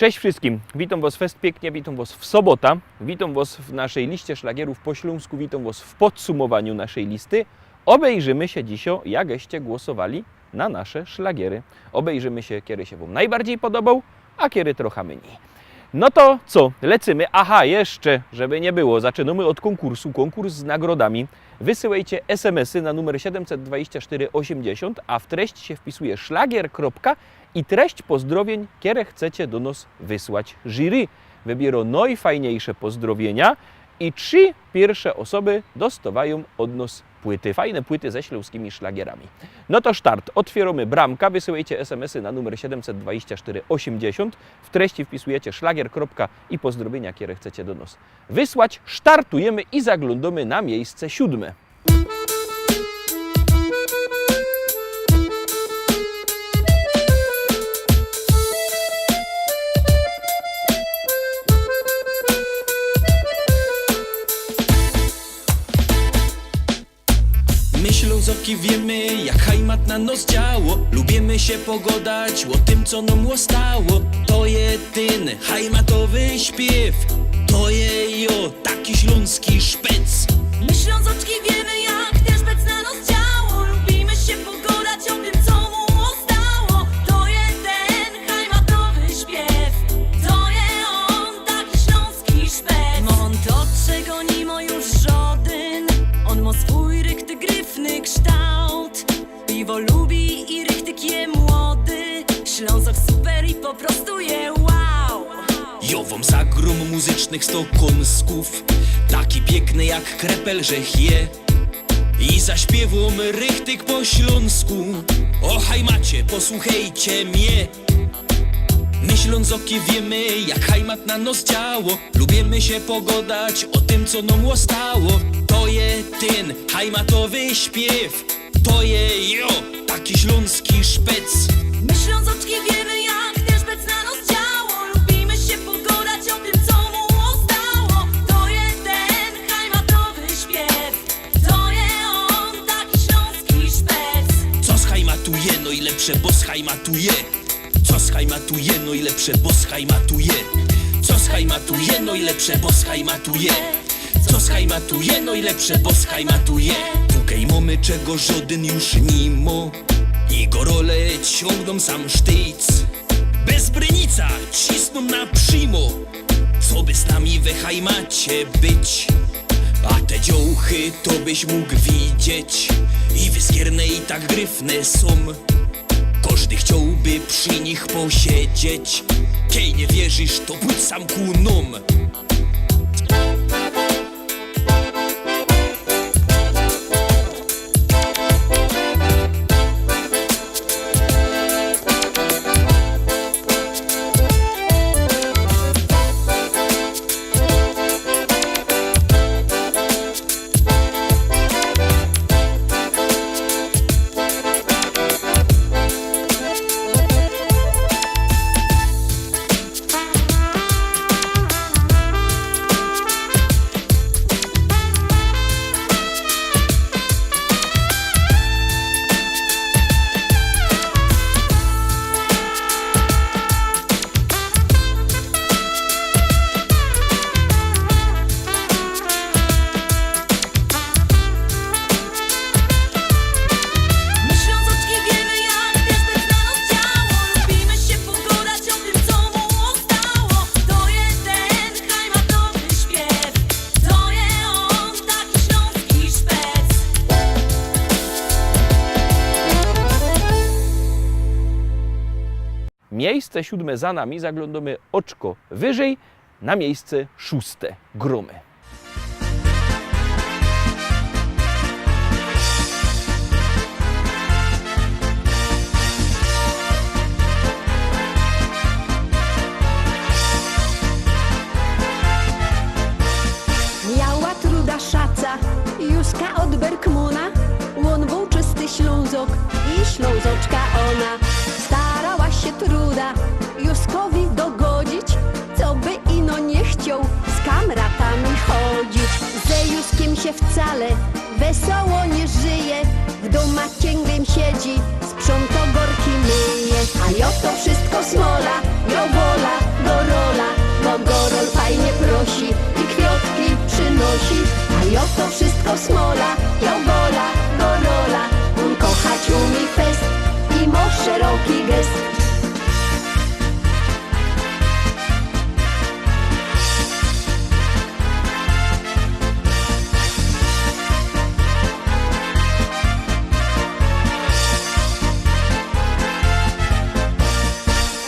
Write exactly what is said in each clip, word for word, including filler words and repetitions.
Cześć wszystkim, witōm wŏs fest piyknie, witōm wŏs w sobota, witōm wŏs w naszyj liście szlagierōw po ślōnsku, witōm wŏs w podsumowaniu naszyj listy. Ôbejrzymy sie dzisiŏ, jak żeście głosowali na nasze szlagiery. Ôbejrzymy sie, kery sie wōm nojbardzij podoboł, a kery trocha mynij. No to co, lecymy. Aha, jeszcze, żeby niy było, zaczynōmy ôd kōnkursu, kōnkurs z nagrodami. Wysyłejcie S M S-y na numer siedymset dwadzieścia sztyry ôziymdziesiōnt, a w treść sie wpisuje szlagier, kropka, i treść pozdrowień, kere chcecie do nos wysłać. Jury wybiero nojfajniejsze pozdrowienia i trzi piyrsze ôsoby dostŏwajōm ôd nos płyty. Fajne płyty ze ślōnskimi szlagierami. No to start. Ôtwiyrōmy bramka. Wysyłejcie S M S-y na numer siedymset dwadzieścia sztyry ôziymdziesiōnt. W treści wpisujecie szlagier, kropka, i pozdrowienia, kere chcecie do nos wysłać. Startujymy i zaglōndōmy na miyjsce siōdme. My Ślōnzoki wiymy, jak hajmat na nos działo. Lubiymy sie pogŏdać ô tym, co nōm ôstało. To je tyn hajmatowy śpiew, to je, jo, taki ślōnski szpec. My Ślōnzoczki wiymy, jak tyn szpec na nos działo. Lubiymy sie pogŏdać ô tym, co mōm ôstało. To je tyn hajmatowy śpiew, to je ôn, taki ślōnski szpec. Mŏ ôn to, czego niy mŏ już żŏdyn. Ôn mŏ swōj richtig gryfny ksztołt. Piwo lubi i richtig je młody. Ślōnzok super i po prostu je wow. Jo wōm zagrōm muzycznych sto kōnskōw, taki piykny jak krepel żech je. I zaśpiywōm richtig po ślōnsku. Ô hajmacie, posłuchejcie mie. My Ślōnzoki wiymy, jak hajmat na nos działo. Lubiymy sie pogŏdać ô tym, co nōm ôstało. To je tyn hajmatowy śpiew, to je, jo, taki ślōnski szpec. My Ślōnzoczki wiymy, jak tyn szpec na nos działo. Lubiymy sie pogŏdać ô tym, co mōm ôstało. To je tyn hajmatowy śpiew, to je ôn, taki ślōnski szpec. Co z hajmatu je nojlepsze, bo z hajmatu je. Co z hajmatu je nojlepsze, bo z hajmatu je. Co z hajmatu je nojlepsze, bo z hajmatu je. Co z hajmatu je nojlepsze, bo z hajmatu je. Pukej mōmy, czego żŏdyn już niy mŏ. I gorole ciōngnōm sam sztyjc. Bez brynica cisnōm na przimo. Co by z nami we hajmacie być? A te dziołchy to byś mōg widzieć. I wyskierne, i tak gryfne sōm. Kożdy chciołby przi nich posiedzieć. Kej niy wierzisz, to pōdź sam ku nōm. My Ślōnzoczki wiymy, jak tyn szpec na nos działo. Lubiymy sie pogŏdać ô tym, co mōm ôstało. To je tyn hajmatowy śpiew, to je ôn, taki ślōnski szpec. Miyjsce siōdme za nami, zaglōndōmy ôczko wyżyj. Na miyjsce szōste grōmy. Miała truda szaca, Józka ôd Berkmana. Ôn bōł czysty Ślōnzok i Ślōnzoczka ôna. Starała sie truda Józkowi dogodzić, coby ino niy chcioł z kamratami chodzić. Ze Józkiym sie wcale Wesoło niy żyje, w dōma ciyngle siedzi, sprzątŏ, gorki myje. A jo to wszysko smola, jo wola, gorola, bo gorol fajnie prosi i kwiŏtki przynosi. A jo to wszysko smola, jo wola, gorola, ôn kochać umie fest i mo szeroki gest.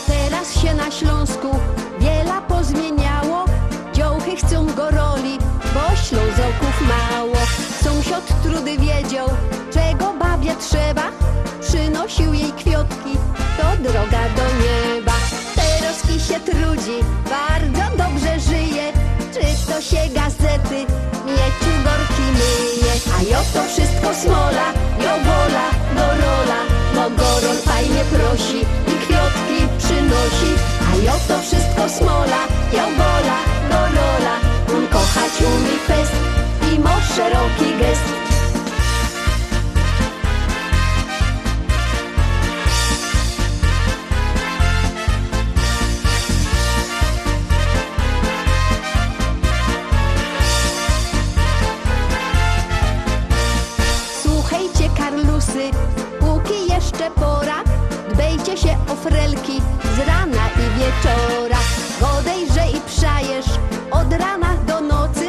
Teroz sie na Ślōnsku wiela pozmiyniało, dziołchy chcōm goroli, bo Ślōnzokōw mało. Sōmsiŏd trudy wiedzioł, czego babie trzeba, przynosiōł jij kwiŏtki, to droga do nieba. Teroz i sie trudzi, bardzo dobrze żyje, czytŏ sie gazety, mieczu, gorki myje. A jo to wszysko smola, jo wola, gorola, bo gorol fajnie prosi i kwiŏtki przynosi. A jo to wszysko smola, jo wola, gorola, ôn kochać umie fest i mo szeroki gest. Suchejcie, karlusy, pōki jeszcze pora, dbejcie sie ô frelki z rana i wieczora. Godejże i przajesz ôd rana do nocy,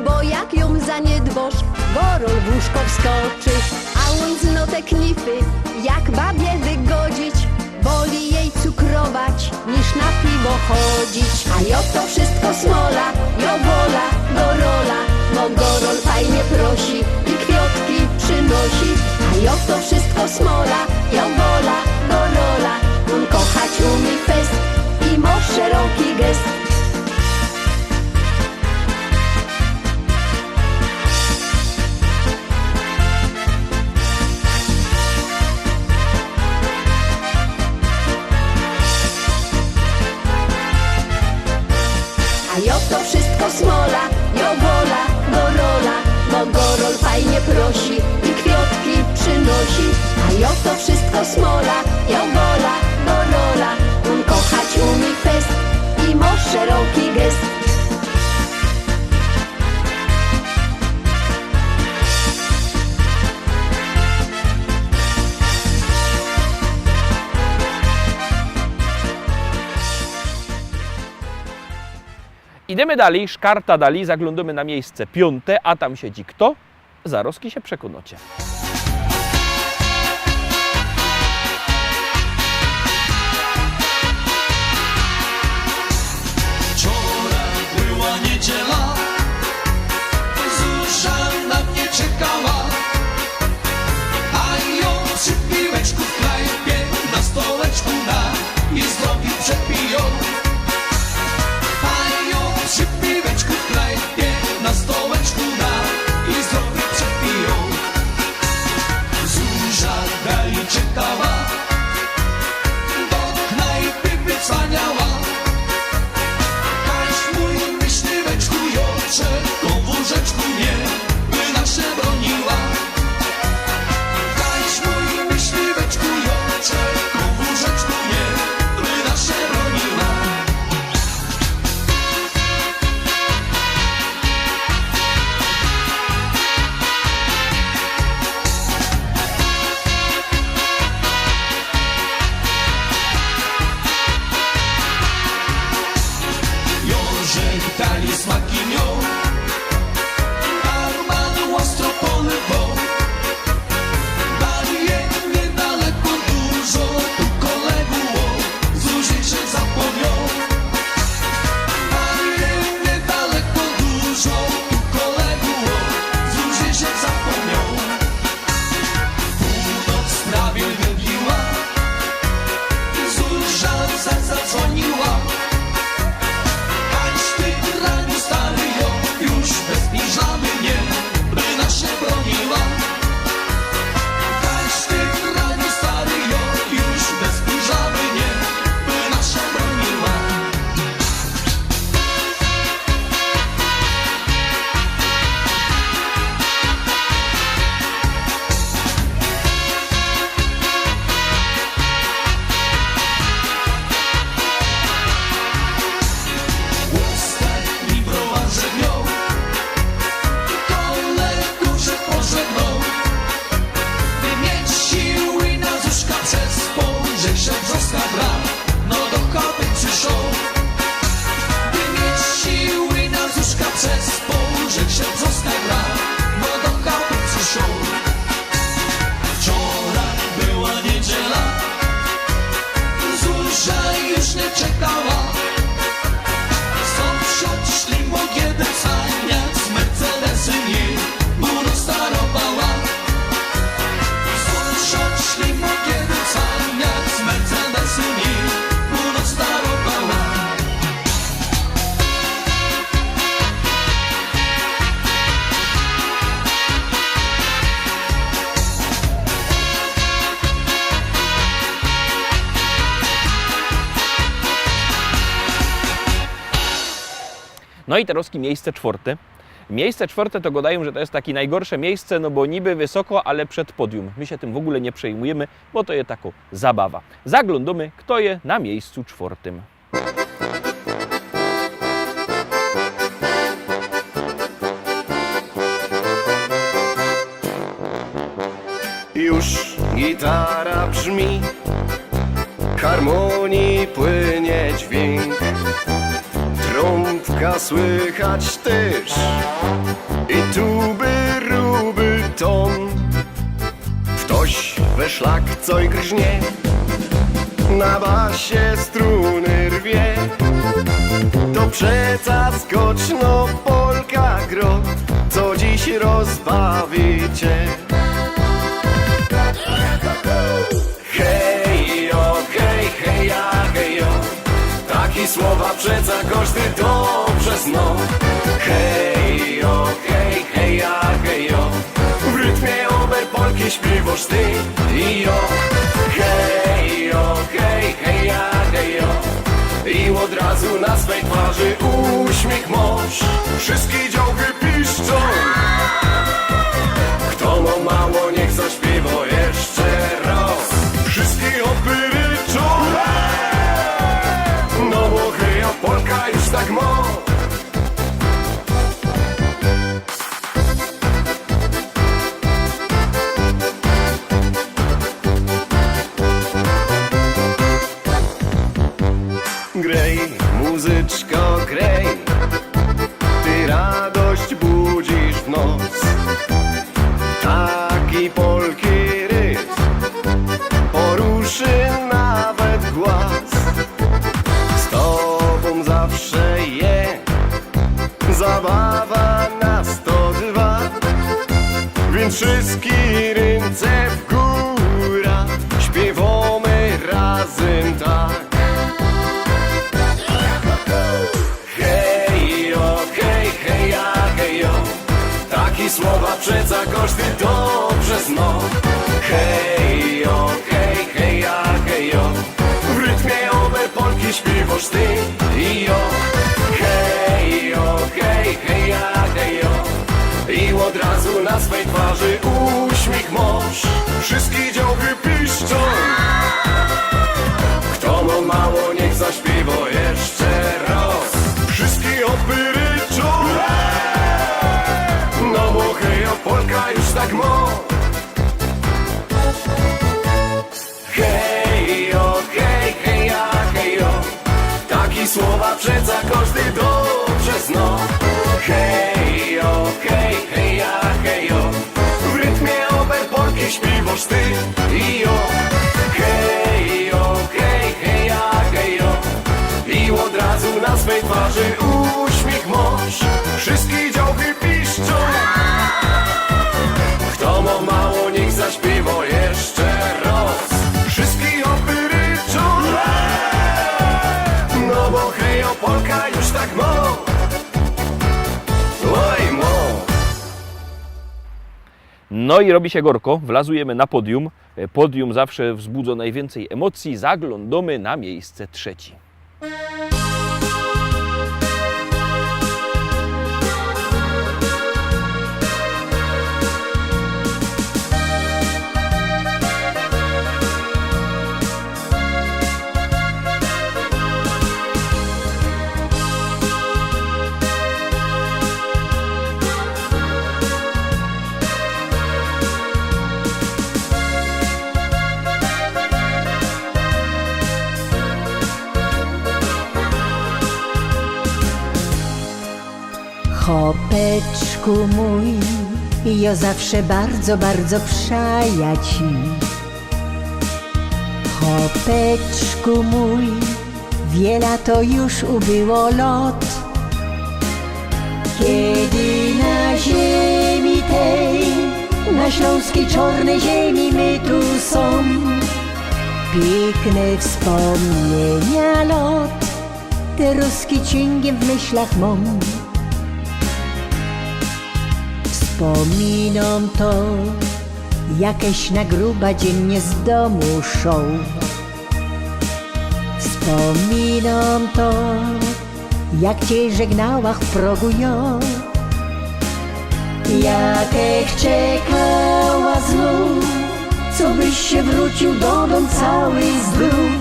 bo jak jōm zaniydbosz, gorol w łóżko wskoczy. A ôn zno te knify, jak babie wygodzić, woli jej cukrować, niż na piwo chodzić. A jo to wszysko smola, jo wola, gorola, bo gorol fajnie prosi i kwiŏtki przynosi. A jo to wszysko smola, jo wola, gorola, ôn kochać umie fest i mo szeroki gest. A jo to wszysko smola, jo wola, gorola, bo gorol fajnie prosi i kwiŏtki przynosi. A jo to wszysko smola, jo wola, gorola, ôn kochać umie fest i mo szeroki gest. Idymy dalij, szkarta dalij, zaglōndōmy na miyjsce piōnte, a tam siedzi kto? Zarozki sie przekōnŏcie. Wczoraj była niedziela, Zuzia na mnie czekała, a jōm przi piweczku w knajpie na stołeczku na i zdrowie przepijōm. A jōm przi piweczku w knajpie na stołeczku na i zdrowie przepijōm. Zuzia dalij czekała, do knajpy wycwaniała. Kaś mōj myśliweczku, jo, że kōm w łōżeczku niy, by na sie brōniła. No i terŏz miyjsce sztwŏrte. Miyjsce sztwŏrte to gŏdajōm, że to je take nojgorsze miyjsce, no bo niby wysoko, ale przed podium. My sie tym w ogōle niy przejmujymy, bo to je takŏ zabawa. Zaglōndōmy, fto je na miyjscu sztwŏrtym. Już gitara brzmi, harmonii płynie dźwięk. Trąbka słychać też i tuby, ruby ton. Ftoś we szlak coj grznie, na basie struny rwie. To przeca skocznŏ polka gro, co dziś rozbawi cie. Hej jo, hej, hej ja, hej jo. Taki słowa przeca kożdy dobrze zno. Hej jo, hej, hej ja, hej jo. W rytmie ober polki śpiywŏsz ty i jo. Hej jo, hej, hej ja, hej jo. I ôd razu na swej twarzy uśmiech mŏsz. Wszyjske dziołchy piszczōm. Fto mŏ mało, niych zaśpiywŏ jeszcze rŏz. Wszyjske chopy ryczōm. No bo hej, a polka już tak mŏ. Grej, muzyczko, grej, ty radość budzisz w noc. Taki polki rytm poruszy nawet głaz. Z tobōm zawsze je zabawa na sto dwa, wiync wszyjske rynce w gōra, śpiywōmy razym tak. Hej jo, hej, hej ja, hej jo. Taki słowa przeca kożdy dobrze zno. Hej jo, hej, hej ja, hej jo. W rytmie ober polki śpiywŏsz ty i jo. Hej jo, hej, hej ja, hej jo. I ôd razu na swej twarzy uśmiech mŏsz. Wszyjske dziołchy piszczōm. Fto mŏ mało, niych zaśpiywŏ jeszcze rŏz. Wszyjske chopy ryczōm. No bo hej, a polka już tak mŏ. Hej jo, hej, hej ja, hej jo. Taki słowa przeca kożdy dobrze zno. Hej jo, hej, hej ja, hej jo. W rytmie ober polki śpiywŏsz ty i jo. Hej jo, hej, hej ja, hej jo. I ôd razu na swej twarzy uśmiech mŏsz. Wszyjske dziołchy piszczōm. Fto mŏ mało, niych zaśpiywŏ jeszcze rŏz. Wszyjske chopy ryczōm. No bo hej, a polka już tak mŏ. Oj, mŏ. No i robi sie gorko, wlazujymy na podium. E, podium zawsze wzbudzŏ nojwiyncyj emocji, zaglōndōmy na miyjsce trzecie. Chopeczku mōj, jo zawsze bardzo, bardzo przaja ci. Chopeczku mōj, wiela to już ubyło lot. Kiedy na ziemi tej, na ślōnskij czŏrnyj ziemi my tu sōm, piykne wspōmniynia lot, te ruski ciyngiym w myślach mōm. Wspōminōm to, jakeś na gruba dziynnie z dōmu szoł. Wspōminōm to, Jak cie żegnałach w progu jŏ, jak ech czekała znōw, cobyś sie wrōciōł do dōm cały zdrōw.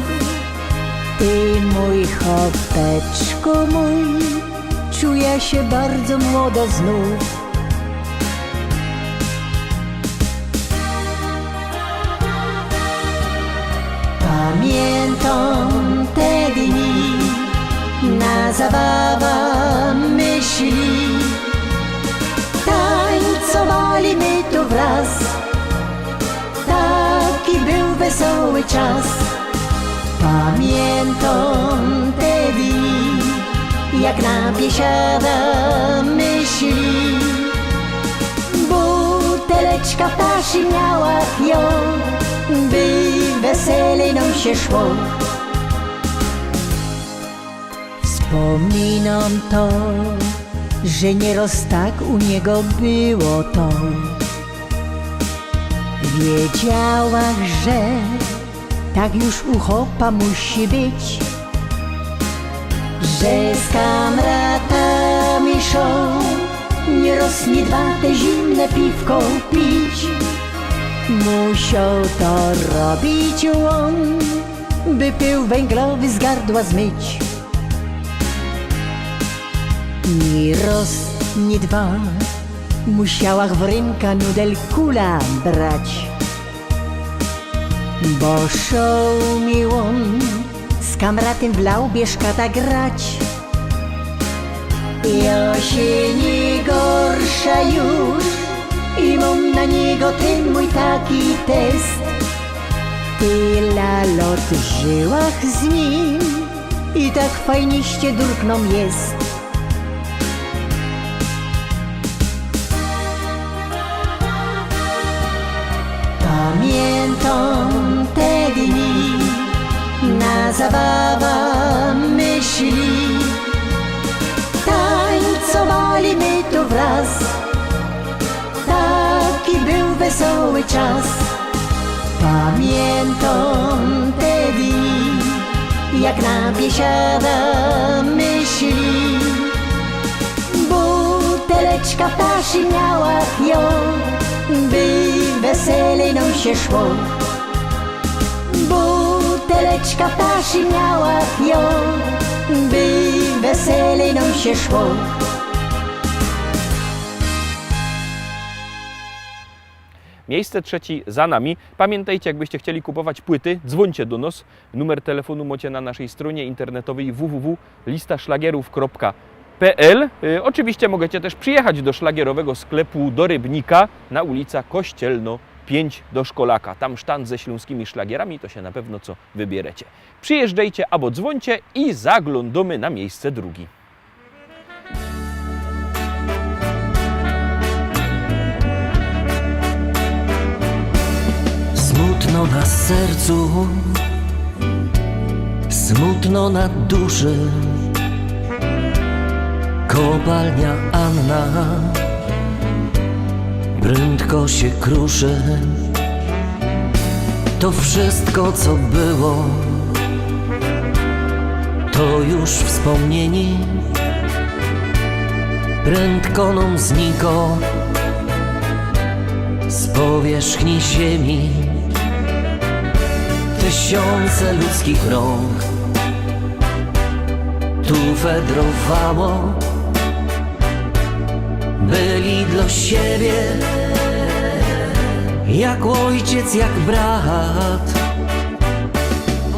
Ty mōj chopeczku mōj, czujã sie bardzo młodo znōw. Pamiyntōm te dni, na zabawa my szli. Tańcowali my tu wraz, taki bōł wesoły czas. Pamiyntōm te dni, jak na biesiada my szli. Buteleczka w taszi miałach jŏ, by weselej nōm sie szło. Wspōminōm to, że niyroz tak u niego było to. Wiedziałach, że tak już u chopa musi być, że z kamratami szło niyroz, niy dwa te zimne piwko pić. Musioł to robić ôn, by pył wōnglowy z gardła zmyć. Niyroz, niy dwa, musiałach w rynka nudel kula brać. Bo szło mi ôn z kamratym w laubie szkata grać. Jŏ sie niy gorszã już i mōm na niego tyn mōj taki test. Tela lot żyłach z nim i tak fajniście durk nōm jest. Pamiyntōm te dni, na zabawa my szli. Tańcowali my tu wraz, taki bōł wesoły czas. Pamiyntōm te dni, jak na biesiada my szli. Buteleczka w taszi miałach jŏ, by weselej nōm sie szło. Buteleczka w taszi miałach jŏ, by weselej nōm sie szło. Miejsce trzecie za nami. Pamiętajcie, jakbyście chcieli kupować płyty, dzwońcie do nas. Numer telefonu macie na naszej stronie internetowej w w w lista szlagierów kropka p l. Y, oczywiście możecie też przyjechać do szlagierowego sklepu do Rybnika na ulica Kościelno pięć do Szkolaka. Tam sztand ze śląskimi szlagierami, to się na pewno co wybierzecie. Przyjeżdżajcie albo dzwońcie i zaglądamy na miejsce drugie. Smutno na sercu, smutno na duszy. Kopalnia Anna prędko się kruszy. To wszystko, co było, to już wspomnienie. Prędko nam zniko z powierzchni ziemi. Tysiące ludzkich rąk tu fedrowało. Byli dla siebie jak ojciec, jak brat.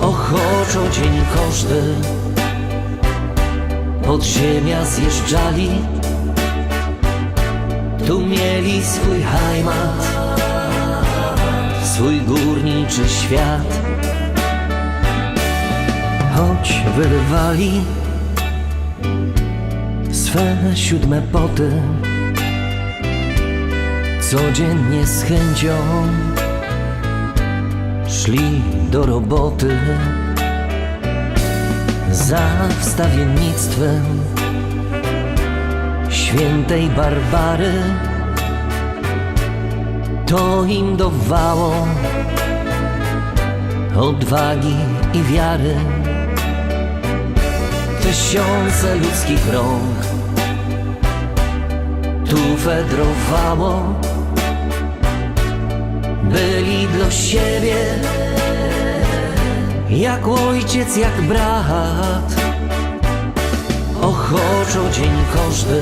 Ochoczo dzień kożdy pod ziemia zjeżdżali. Tu mieli swój heimat, swój górniczy świat. Choć wylewali swe siódme poty, codziennie z chęcią szli do roboty. Za wstawiennictwem świętej Barbary to im dawało odwagi i wiary. Tysiōnce ludzkich rōng tu fedrowało, byli dlŏ siebie jak ôjciec, jak brat. Ochoczo dziyń kożdy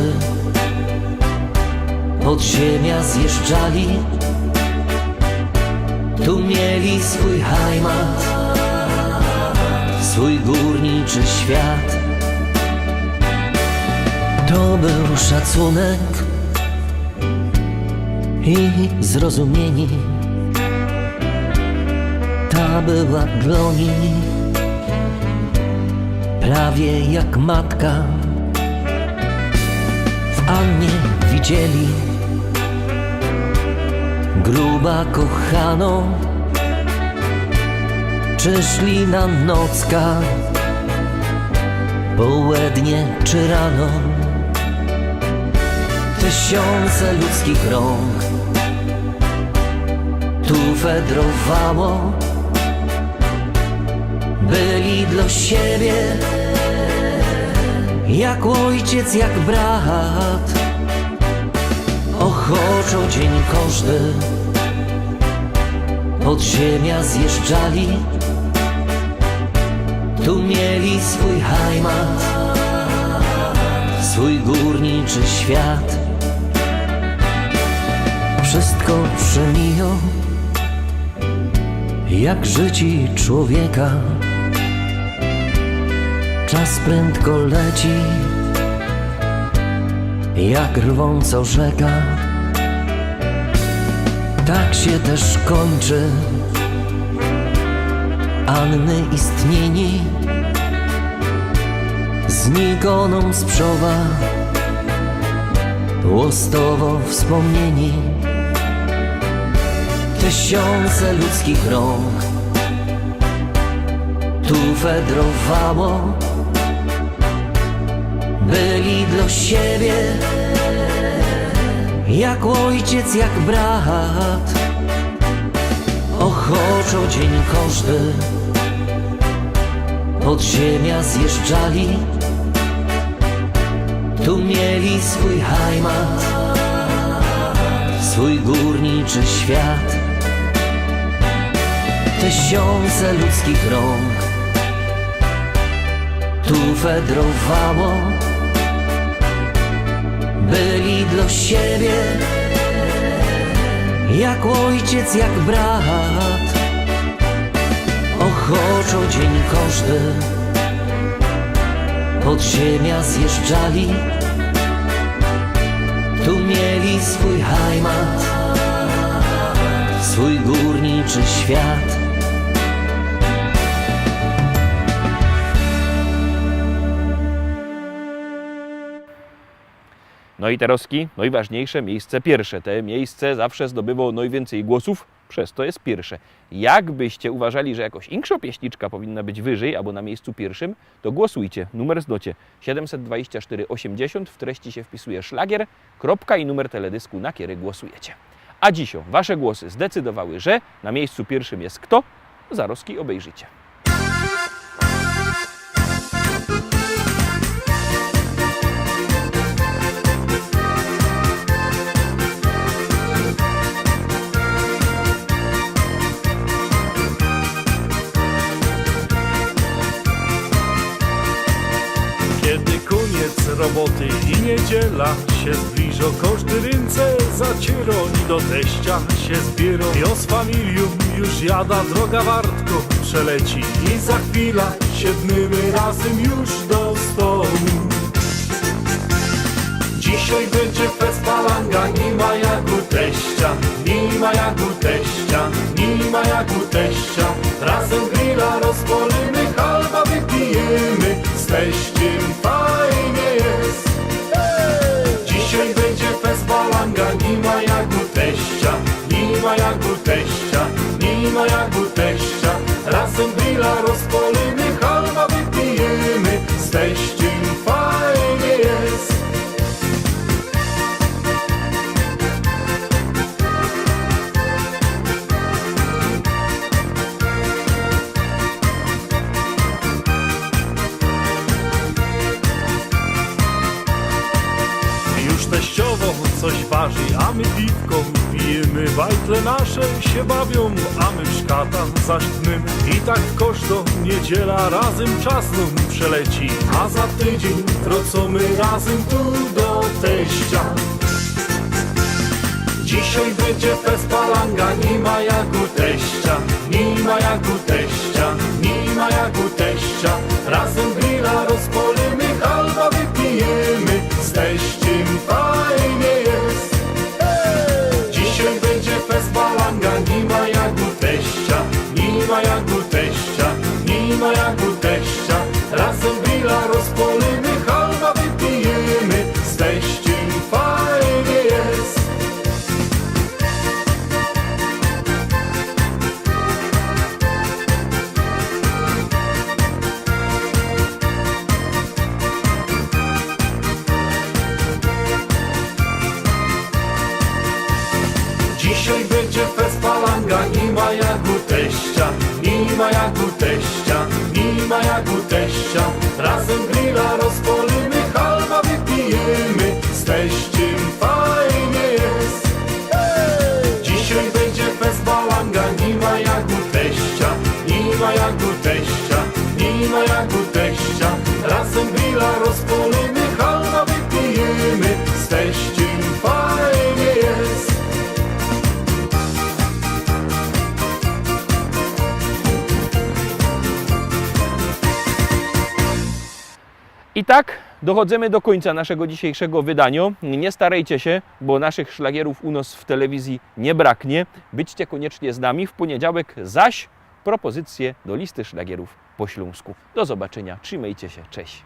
pod ziymia zjeżdżali. Tu mieli swōj hajmat, swōj gōrniczy świat. To bōł szacunek i zrozumiyni. Ta była dlŏ nij prawie jak matka. W Annie widzieli gruba kochanōm, czy szli na nocka, połednie czy rano. Tysiōnce ludzkich rōng tu fedrowało, byli dlŏ siebie jak ôjciec, jak brat. Ochoczo dziyń kożdy pod ziymia zjeżdżali. Tu mieli swōj hajmat, swōj gōrniczy świat. Wszysko przemijŏ jak życi człowieka. Czas prędko leci jak rwōnco rzeka. Tak sie tyż kōńczy Anny istniyni. Znikōnōm z przowa ôstało wspōmniyni. Tysiōnce ludzkich rōng tu fedrowało, byli dlŏ siebie jak ôjciec, jak brat. Ochoczo dziyń kożdy pod ziymia zjeżdżali. Tu mieli swōj hajmat, swōj gōrniczy świat. Tysiōnce ludzkich rōng tu fedrowało, byli dlŏ siebie jak ôjciec, jak brat. Ochoczo dziyń kożdy pod ziymia zjeżdżali. Tu mieli swōj hajmat, swōj gōrniczy świat. No i terŏzki nojważniyjsze, miejsce piyrsze. Te miejsce zawsze zdobywało nojwiyncyj głosōw, przez to je piyrsze. Jakbyście uważali, że jakoś inkszŏ pieśniczka powinna być wyżyj abo na miejscu piyrszym, to głosujcie. Numer znŏcie. Siedymset dwadzieścia sztyry osiemdziesiąt, w treści się wpisuje szlagier, kropka i numer teledysku, na kery głosujecie. A dzisiej wasze głosy zdecydowały, że na miejscu piyrszym je kto? Zarŏzki ôbejrzycie. Kiedy kōniec roboty i niydziela, sie zbliżŏ, kożdy rynce zaciyrŏ i do teścia sie zbiyrŏ. Jŏ z familijōm już jada, droga wartko przeleci i za chwila siednymy razym już do stołu. Dzisiej bydzie fest, palanga, ni ma jak u teścia, ni ma jak u teścia, ni ma jak u teścia. Razym grilla rozpŏlymy, halba wypijymy, z teściym fajnie je. Dzisiej bydzie fest, palanga, ni ma jak u teścia, ni ma jak u teścia, ni ma jak u teścia. Razym grilla rozpŏlymy, halba wypijymy, z teściym fajnie je. Tle nasze sie bawiōm, a my w szkata zaś tnōm. I tak kożdŏ niydziela razym czas nōm przeleci. A za tydziyń wrŏcōmy razym tu do teścia. Dzisiej bydzie fest, balanga, ni ma jak u teścia, ni ma jak u teścia, ni ma jak u teścia. Razym grilla rozpŏlymy, halba wypijymy, z teściym fajnie je. Dzisiej bydzie fest, balanga, ni ma jak u teścia, ni ma jak u teścia, ni ma jak u teścia. Razym grilla rozpŏlymy, halba wypijymy, z teściym fajnie je. Dzisiej bydzie fest, balanga, ni ma jak u teścia, ni ma jak u teścia, ni ma jak u teścia. Razym grilla rozpŏlymy, halba wypijymy, z teściym fajnie je. Dzisiej bydzie fest, balanga, ni ma jak u teścia, ni ma jak u teścia, ni ma jak u teścia. Razym grilla rozpŏlymy, halba wypijymy, z teściym fajnie je. I tak dochodzymy do kōńca naszego dzisiejszego wydaniŏ. Niy starejcie sie, bo naszych szlagierōw u nŏs w telewizji niy braknie. Bydźcie kōniecznie z nami w pōniedziałek, zaś propozycje do listy szlagierōw po ślōnsku. Do zobaczyniŏ, trzimejcie sie, cześć.